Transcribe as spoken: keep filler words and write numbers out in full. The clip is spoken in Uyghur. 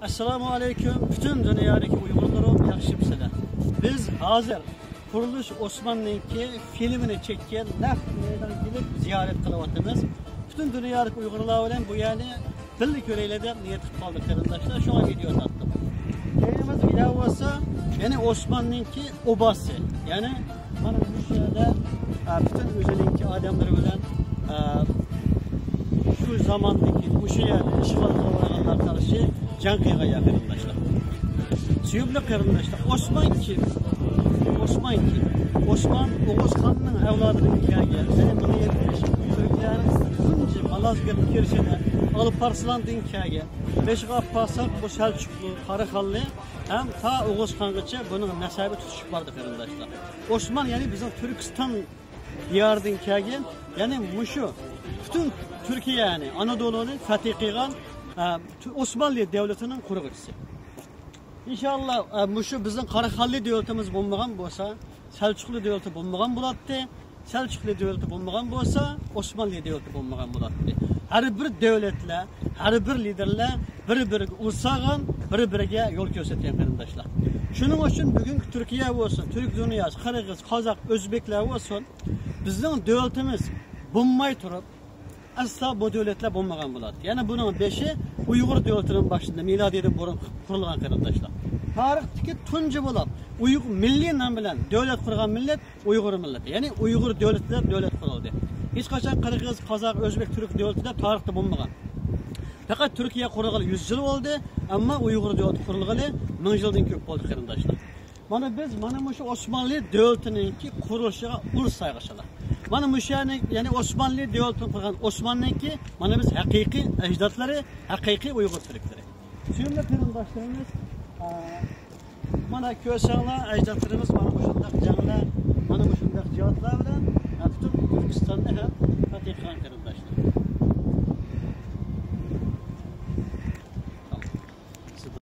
ئەسسالامۇ ئەلەيكۇم، پۈتۈن دۇنيادىكى ئۇيغۇرلىرىم، ياخشىمسىلەر؟ بىز ھازىر قۇرۇلۇش ئوسماننىڭكى فىلىمىنى چەككەن نەق مەيدانغا كېلىپ زىيارەت قىلىۋاتىمىز. پۈتۈن دۇنيادىكى ئۇيغۇرلار بىلەن بۇ يەرنى بىللە كۆرەيلى دەپ نىيەت قىلىپ قالدۇق، قېرىنداشلار. شۇڭا ۋىدېئو تارتتۇق. كەينىمىزدىكى يەر بولسا، يەنى ئوسماننىڭكى ئوباسى، يەنى مانا مۇشۇ يەردە، ئە، پۈتۈن ئۆزىنىڭكى ئادەملىرى بىلەن، ئە، شۇ زاماندىكى مۇشۇ يەرنى ئىشغال قىلىۋالغانلارغا قارشى جەڭ قىلغان يەر، قېرىنداشلار. سۆيۈملۈك قېرىنداشلار، ئوسمان كىم؟ ئوسمان كىم؟ ئوسمان ئوغۇزخاننىڭ ئەۋلادىدىن كەلگەن، يەنى مىڭ يەتمىش تۈركىيەنىڭ تۇنجى مالازگىرت كىرىشىدە ئالپارسلاندىن كەلگەن. بېشىغا ئاپ پاساق، بۇ سەلچۇقلۇ، قاراخانلى ھەم تا ئوغۇزخانغىچە بۇنىڭ نەسەبى تۇتۇشۇپ بارىدۇ، قېرىنداشلار. ئوسمان، يەنى بىزنىڭ تۈركىستان دىيارىدىن كەلگەن، يەنى مۇشۇ پۈتۈن تۈركىيەنى، ئانادولۇنى فەتھى قىلغان، ئە، تۈ-، ئوسمانلى دۆلىتىنىڭ قۇرغۇچىسى. ئىنشاللا، ئە، مۇشۇ بىزنىڭ قاراخانلى دۆلىتىمىز بولمىغان بولسا، سەلچۇقلى دۆلىتى بولمىغان بولاتتى. سەلچۇقلى دۆلىتى بولمىغان بولسا، ئوسمانلى دۆلىتى بولمىغان بولاتتى. ھەر بىر دۆلەتلەر، ھەر بىر لىدېرلەر بىر-بىرىگە ئۇل سالغان، بىر-بىرىگە يول كۆرسەتكەن، قېرىنداشلار. شۇنىڭ ئۈچۈن بۈگۈنكى تۈركىيە بولسۇن، تۈرك دۇنياسى، قىرغىز، قازاق، ئۆزبېكلەر بولسۇن، بىزنىڭ دۆلىتىمىز بولماي تۇرۇپ، ئەسلا بۇ دۆلەتلەر بولمىغان بولاتتى. يەنى بۇنىڭ بېشى ئۇيغۇر دۆلىتىدىن باشلىنىپ، مىلادىيدىن بۇرۇن قۇرۇلغان، قېرىنداشلار. تارىختىكى تۇنجى بولۇپ ئۇيغۇر مىللىي نام بىلەن دۆلەت قۇرغان مىللەت ئۇيغۇر مىللىتى. يەنى ئۇيغۇر دۆلىتى دەپ دۆلەت قۇرۇلدى. ھېچقاچان قىرغىز، قازاق، ئۆزبېك، تۈرك دۆلىتى دەپ تارىختا بولمىغان. پەقەت تۈركىيە قۇرۇلغىلى يۈز يىل بولدى، ئەمما ئۇيغۇر دۆلىتى قۇرۇلغىلى مىڭ يىلدىن كۆپ بولدى، قېرىنداشلار. مانا بىز مانا مۇشۇ ئوسمانلى دۆلىتىنىڭكى قۇرۇلۇشىغا ئۇل سالغۇچىلار. مانا مۇشۇ يەرنى، يەنى ئوسمانلى دۆلىتىنى قۇرغان ئوسماننىڭكى، مانا بىز ھەقىقىي ئەجدادلىرى، ھەقىقىي ئۇيغۇر تۈركلىرى. سۆيۈملۈك قېرىنداشلىرىمىز، ئا، مانا كۆرسەڭلار، ئەجدادلىرىمىز مانا مۇشۇنداق جەڭلەر، مانا مۇشۇنداق جىھادلار.